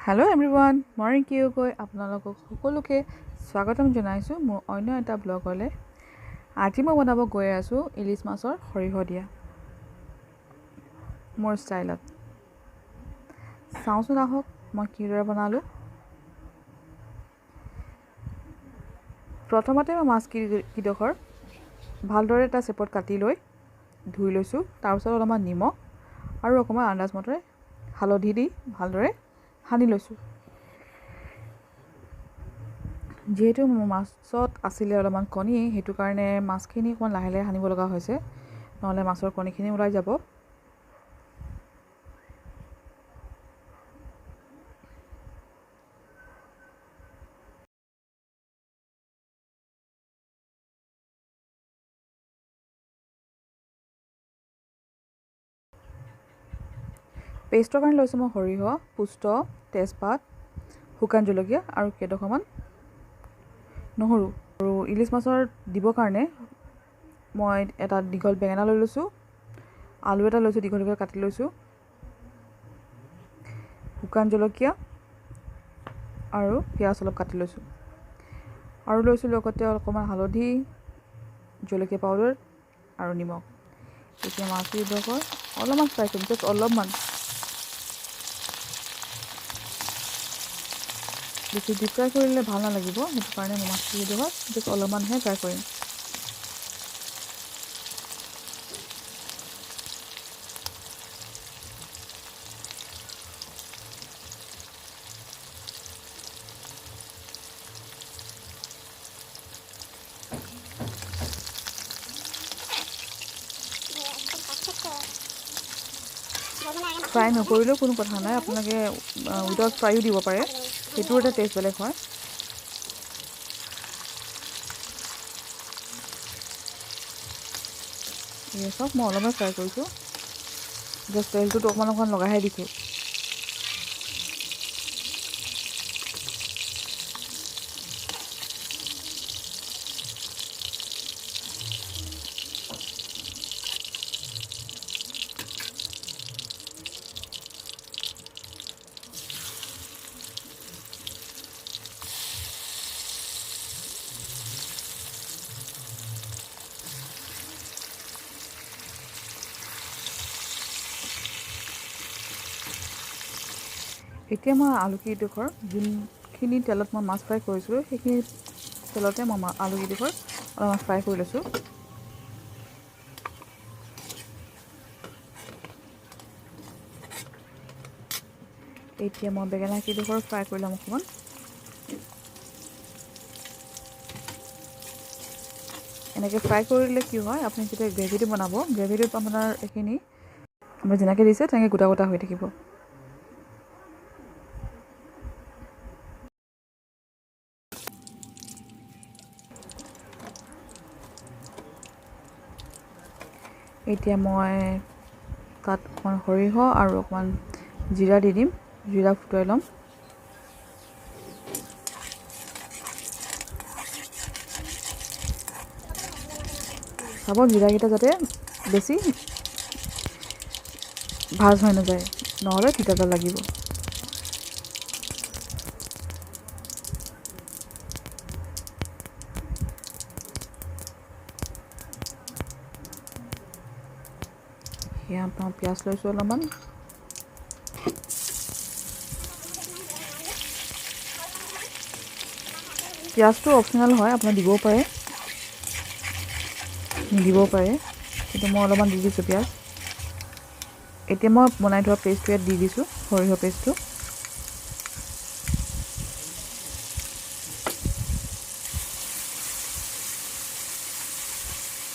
Hello' everyone, মই ৰিংকি গগৈ আপোনালোকক সকলোকে স্বাগতম জনাইছোঁ মোৰ অন্য এটা ব্লগলৈ। আজি মই বনাব গৈ আছোঁ ইলিচ মাছৰ সৰিয়হ দিয়া মোৰ ষ্টাইলত। চাওঁচোন আহক মই কিদৰে বনালোঁ। প্ৰথমতে মই মাছ কেইডোখৰ ভালদৰে এটা চেপত কাটি লৈ ধুই লৈছোঁ। তাৰপিছত অলপমান নিমখ আৰু অকণমান আন্দাজমতে হালধি দি ভালদৰে সানি লৈছোঁ। যিহেতু মোৰ মাছত আছিলে অলপমান কণী, সেইটো কাৰণে মাছখিনি অকণমান লাহে লাহে সানিব লগা হৈছে, নহ'লে মাছৰ কণীখিনি ওলাই যাব। পেষ্টৰ কাৰণে লৈছোঁ মই সৰিয়হ, পোস্ত, তেজপাত, শুকান জলকীয়া আৰু কেইডোখৰমান নহৰু। আৰু ইলিচ মাছৰ দিবৰ কাৰণে মই এটা দীঘল বেঙেনা লৈ লৈছোঁ, আলু এটা লৈছোঁ দীঘল দীঘল কাটি লৈছোঁ, শুকান জলকীয়া আৰু পিঁয়াজ অলপ কাটি লৈছোঁ, আৰু লৈছোঁ লগতে অকণমান হালধি, জলকীয়া পাউডাৰ আৰু নিমখ। এতিয়া মাছকেইডোখৰ অলপমান ফ্ৰাই কৰিম, জাষ্ট অলপমান, বেছি ডিপ ফ্ৰাই কৰিলে ভাল নালাগিব, সেইটো কাৰণে মই মাছকেইডোখৰ জাষ্ট অলপমানহে ফ্ৰাই কৰিম। ফ্ৰাই নকৰিলেও কোনো কথা নাই, আপোনালোকে উইদাউট ফ্ৰাইও দিব পাৰে, সেইটোৰ এটা টেষ্ট বেলেগ হয়। এই চাওক মই অলপমান ফ্ৰাই কৰিছোঁ, জাষ্ট তেলটোত অকণমান অকণমান লগাইহে দিছোঁ। এতিয়া মই আলুকেইডোখৰ যোনখিনি তেলত মই মাছ ফ্ৰাই কৰিছিলোঁ সেইখিনি তেলতে মই আলুকেইডোখৰ অলপমান ফ্ৰাই কৰি লৈছোঁ। এতিয়া মই বেঙেনা কেইডোখৰ ফ্ৰাই কৰি ল'ম অকণমান। এনেকৈ ফ্ৰাই কৰিলে কি হয়, আপুনি যেতিয়া গ্ৰেভিটো বনাব, গ্ৰেভিটোত আপোনাৰ এইখিনি আপুনি যেনেকৈ দিছে তেনেকৈ গোটা গোটা হৈ থাকিব। এতিয়া মই তাত অকণমান সৰিয়হ আৰু অকণমান জিৰা দি দিম, জিৰা ফুটুৱাই ল'ম। চাব জিৰাকেইটা যাতে বেছি ভাজ হৈ নাযায়, নহ'লে তিতাটা লাগিব। সেয়া মই পিঁয়াজ লৈছোঁ অলপমান, পিঁয়াজটো অপশ্যনেল হয়, আপুনি দিবও পাৰে নিদিবও পাৰে, কিন্তু মই অলপমান দি দিছোঁ পিঁয়াজ। এতিয়া মই বনাই থোৱা পেষ্টটো ইয়াত দি দিছোঁ, সৰিয়হ পেষ্টটো।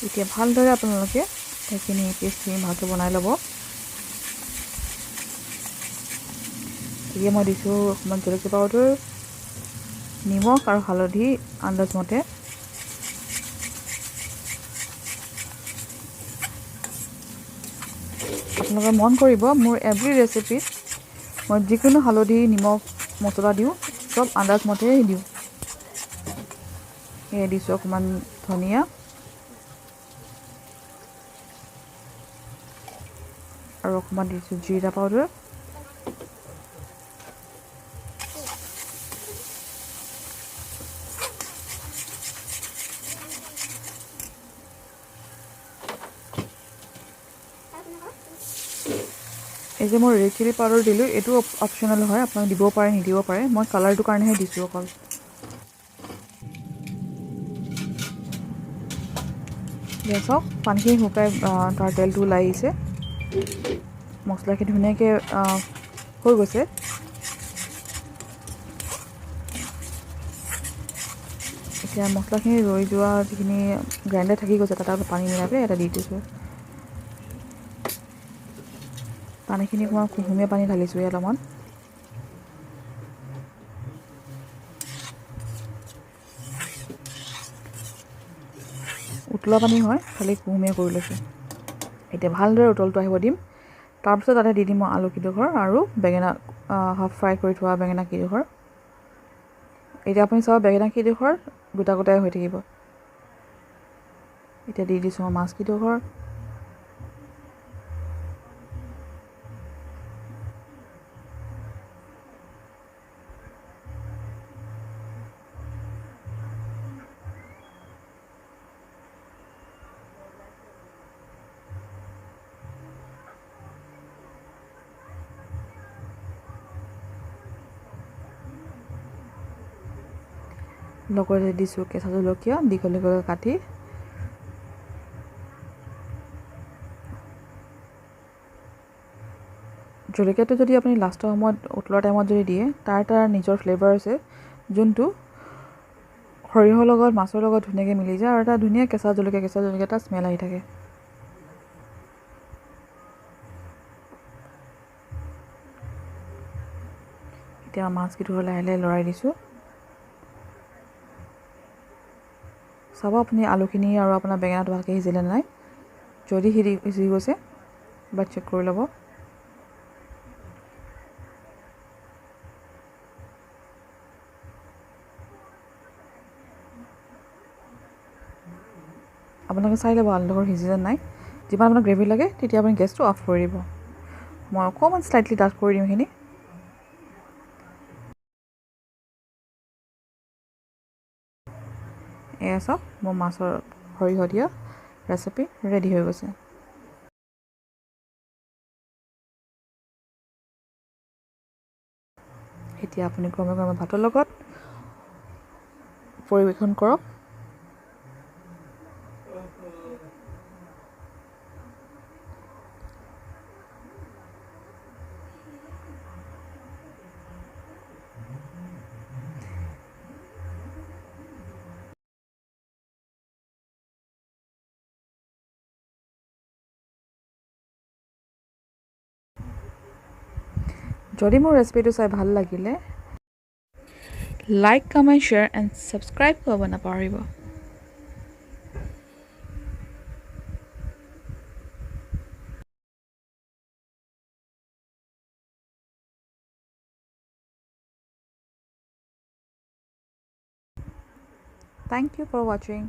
এতিয়া ভালদৰে আপোনালোকে সেইখিনি পেষ্টখিনি ভালকৈ বনাই ল'ব। এতিয়া মই দিছোঁ অকণমান জলকীয়া পাউডাৰ, নিমখ আৰু হালধি আন্দাজমতে। আপোনালোকে মন কৰিব মোৰ এভৰি ৰেচিপিত মই যিকোনো হালধি, নিমখ, মছলা দিওঁ, চব আন্দাজমতে দিওঁ। সেয়ে দিছোঁ অকণমান ধনিয়া আৰু অকণমান দিছোঁ জিৰা পাউডাৰ। এই যে মই ৰেড চিলি পাউডাৰ দিলোঁ, এইটো অপশ্যনেল হয়, আপোনালোকে দিব পাৰে নিদিব পাৰে। মই কালাৰটোৰ কাৰণেহে দিছোঁ অকল। চাওক পানীখিনি শুকাই তাৰ তেলটো ওলাই আহিছে, মছলাখিনি ধুনীয়াকৈ হৈ গৈছে। এতিয়া মছলাখিনি ৰৈ যোৱা যিখিনি গ্ৰাইণ্ডাৰ থাকি গৈছে তাত অলপ পানী মিলাই পেলাই এটা দি দিছোঁ। পানীখিনি অকণমান কুহুমীয়া পানী ঢালিছোঁ ইয়াত অলপমান। উতলা পানী হয়, খালি কুহুমীয়া কৰি লৈছোঁ। এতিয়া ভালদৰে উতলটো আহিব দিম। তাৰপিছত তাতে দি দিম মই আলু কেইডোখৰ আৰু বেঙেনা, হাফ ফ্ৰাই কৰি থোৱা বেঙেনা কেইডোখৰ। এতিয়া আপুনি চাব বেঙেনা কেইডোখৰ গোটা গোটাই হৈ থাকিব। এতিয়া দি দিছোঁ মই মাছ কেইডোখৰ। লগতে দিছোঁ কেঁচা জলকীয়া দীঘল দীঘলকৈ কাটি। জলকীয়াটো যদি আপুনি লাষ্টৰ সময়ত উতলোৱাৰ টাইমত যদি দিয়ে, তাৰ তাৰ নিজৰ ফ্লেভাৰ আছে, যোনটো সৰিয়হৰ লগত মাছৰ লগত ধুনীয়াকৈ মিলি যায় আৰু এটা ধুনীয়া কেঁচা জলকীয়া এটা স্মেল আহি থাকে। এতিয়া মাছকেইডোখৰ লাহে লাহে লৰাই দিছোঁ। চাব আপুনি আলুখিনি আৰু আপোনাৰ বেঙেনাটো ভালকৈ সিজিলে নাই। যদি সিজি গৈছে এবাৰ চেক কৰি ল'ব। আপোনালোকে চাই ল'ব আলুডোখৰ সিজিলে নাই। যিমান আপোনাক গ্ৰেভি লাগে তেতিয়া আপুনি গেছটো অফ কৰি দিব। মই অকণমান শ্লাইটলি ডাঠ কৰি দিম এইখিনি। এয়া চাওক মোৰ মাছৰ সৰিয়হ দিয়া ৰেচিপি ৰেডি হৈ গৈছে। এতিয়া আপুনি গৰমে গৰমে ভাতৰ লগত পৰিৱেশন কৰক। যদি মোৰ ৰেচিপিটো চাই ভাল লাগিলে like, comment, share and subscribe কৰিব নাপাহৰিব। Thank you for watching.